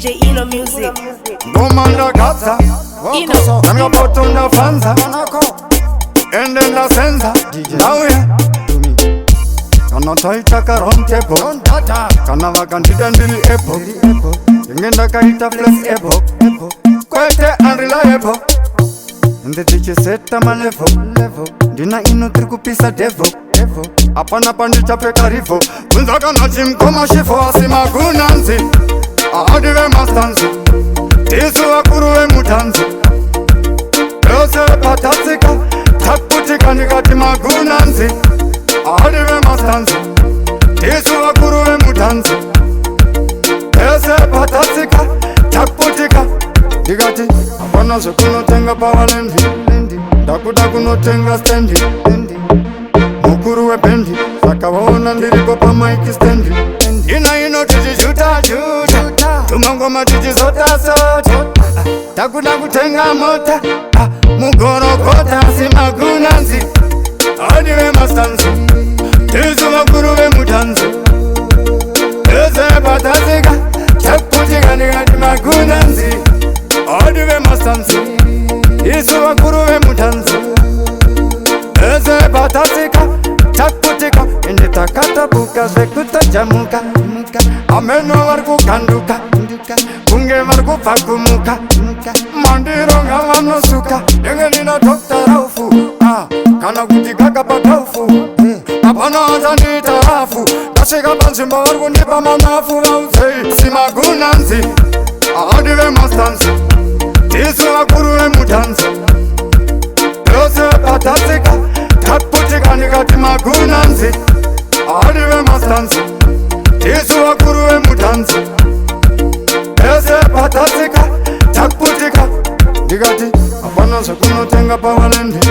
DJ Eno Music. Ngoma ndakadza. Eno. Ndanga ndafanza. Ende ndasenza. Ndauya. Kana taita ka round table. Kana vakandida ndiri able. Ndinge ndakaita flexible. Kwete unreliable. Ende tichiseta malevel. Ndina ino tiri kupisa devil. Hapana pandichapfeka rivho. Bvunza kana chimukoma shifo asi magunanzi. Ahadi vemastanzi. Tisu vakuru vemutanzi. Yose patatsika taputika ndikati magunanzi. Ahadi vemastanzi. Tisu vakuru vemutanzi. Yose patatsika taputika ndikati hapana zvekunotenga pavalendi. Ndakuda kunotenga stendi. Mukuru webhendi saka vaona ndiripo pamic stand. Ina ino tichijuta juta tumangoma tichizotasota. Takuda kutenga mota mugorokota asi magunanzi. Adi vemastanzi. Tisu vakuru vemutanzi. Ese patatsika taputika ndikati magunanzi. Adi vemastanzi. Isu vakuru vemutanzi. Ese patatsika taputika ende takatabuka zvekutajamuka. Ameno vari kuganduka kunge vari kubva kumuka. Mandironga vanosuka ndenge ndina Dr. Raufu kana kuti kakapakaufu. Hapana achandiita hafu. Ndasvika panzvimbo vari kundipa manafu. Vaudzei simagunanzi. Ahadi vemastanzi. Tisu vakuru vemutanzi. Yose patatsika taputika ndikati magunanzi. Ahadi vemastanzi. Tisu vakuru vemutanzi. Yose patatsika taputika ndikati hapana zvekunotenga pavalendi.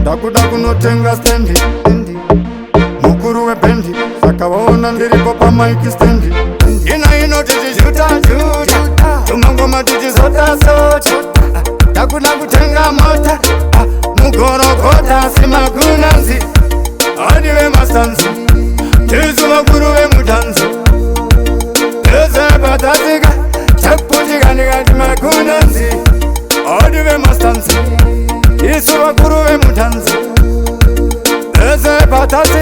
Ndakuda kunotenga stendi. Mukuru webhendi saka vaona ndiripo pamic stand. Ina ino tichijuta juta tumangoma tichizotasota. Takuda kutenga mota mugorokota asi magunanzi. Adi vemastanzi. Tisu vakuru vemutanzi. Ese patatsika taputika ndikati magunanzi. Adi vemastanzi. Isu vakuru vemutanzi. Ese patatsika.